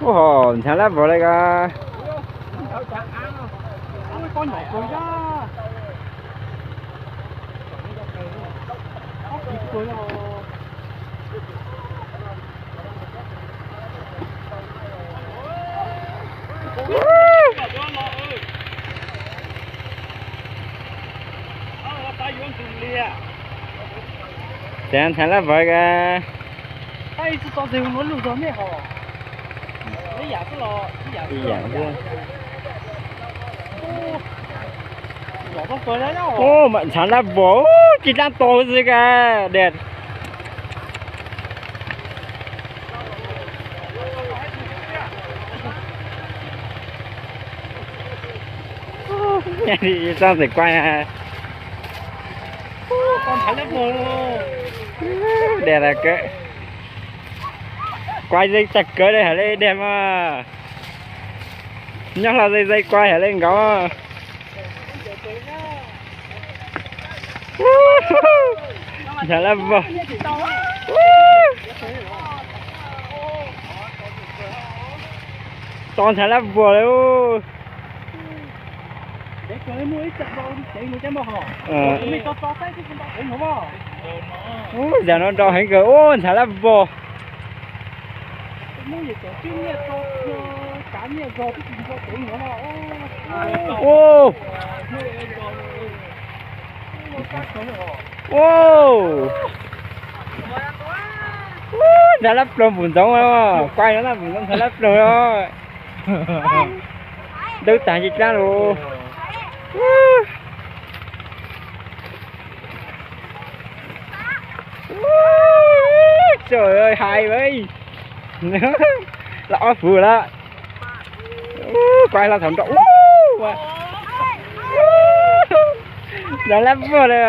Ua ho, ntxhais lab vos li ko. Ntxhais lab vos ko. Ib yam xwb. Ntxhais lab vos, ub, ci dlaab to xwb ka, dej. Txhob ntxim kuaib. Dej, kuaib tag kawg li hais li dej mas. Nyob hlo ze ze kuaib hais li nkaus. Ntxhais lab vos. To ntxhais lab vos li. Ub, zam no nrau heev kawg, ub, ntxhais lab vos. Ub, ub, ntxhais lab ploog npum ntxoov, kuaib no ntag npum ntxoov ntxhais lab ploog os. Ntub tag ci dlaab lug. Txawm hais, los ob fuv lawm. Kuaib hlo thaum nrau. Ntxhais lab vos li.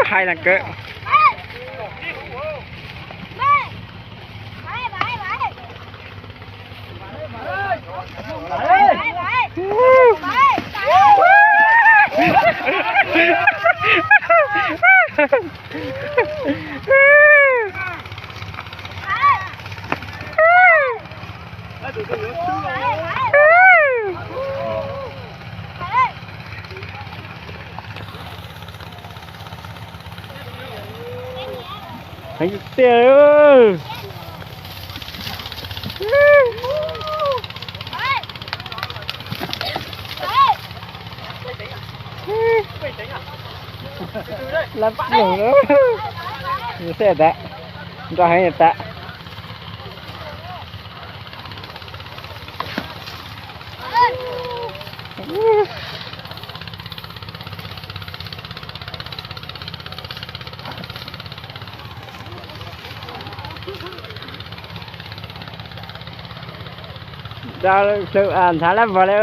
Hais lawm kawg. Heev tiag. Lab ploog, xeb tas, nrau heev tas. Ntxhais lab vos li.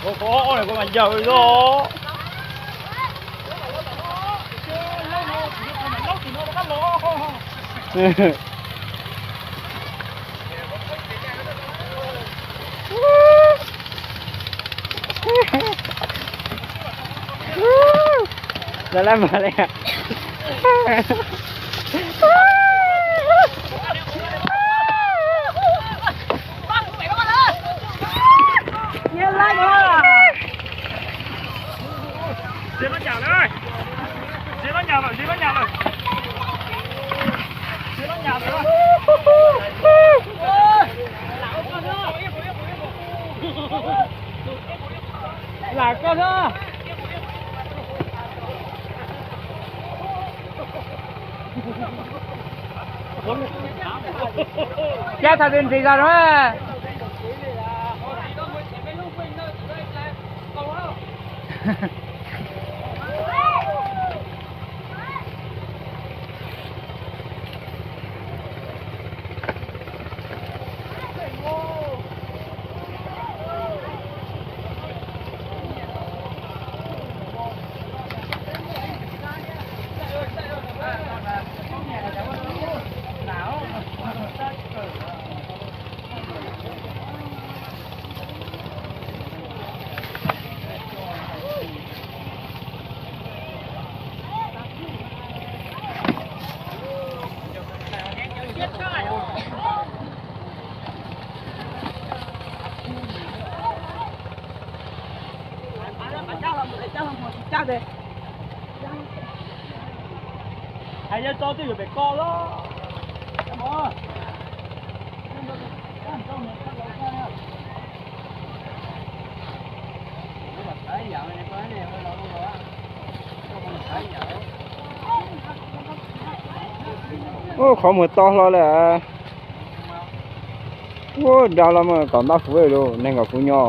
Ua koj ob ne koj mas yawg zog. Lawv lab mas li. Lam koj xwb. Cab thaum twg ntxiv zog no. Hais yog tso twj ywm pem ko los. Ub, qhov muag to hlo lawm. Ub, dag los mas kom npaj fuv lawm, neeg kom fuv nyo.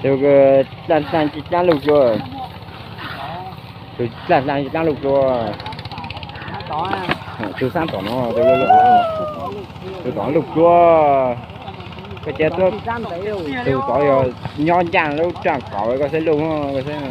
Tus dlaj dlaj tsis dlaab lug dlua. Tus dlaj dlaj tsis dlaab lug dlua. Tus xaab tom no, tus tom lug dlua. Koj cia tuab, tus tod yog nyob ncaaj lub tsaaj kaum koj saib lug koj saib.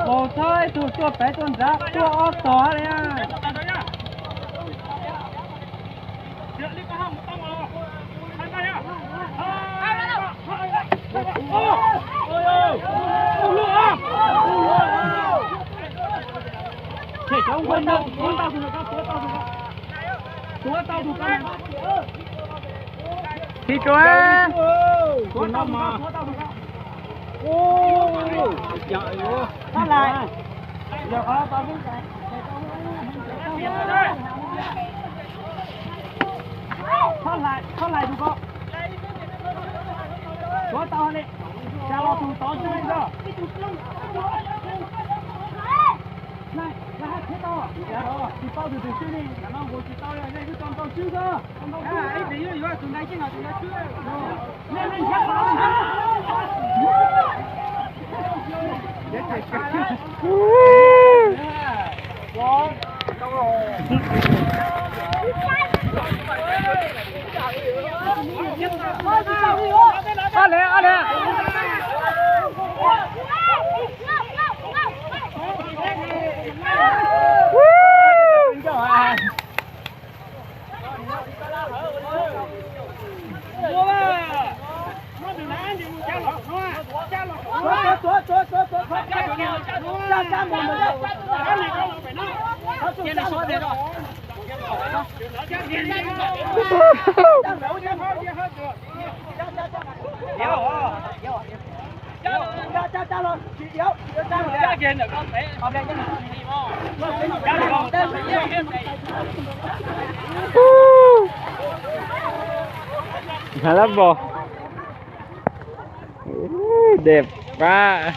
Paus txhob ib tug tuaj pem tuaj nrad, tuaj ob tog li. Thib rua, txhob hlais, txhob hlais tus ko. Tuav tau li, tsa los tus tod tsuj li ntag. Tsis paub tus twg swb li, ntawm no nqus tsis tau, nej twb tau ntaus swb xwb. Ib pliag yuav yuav tus ntawd yeej los tus ntawd swb. Ab le, ab le. Hnav lab vos. Ub, dej pab.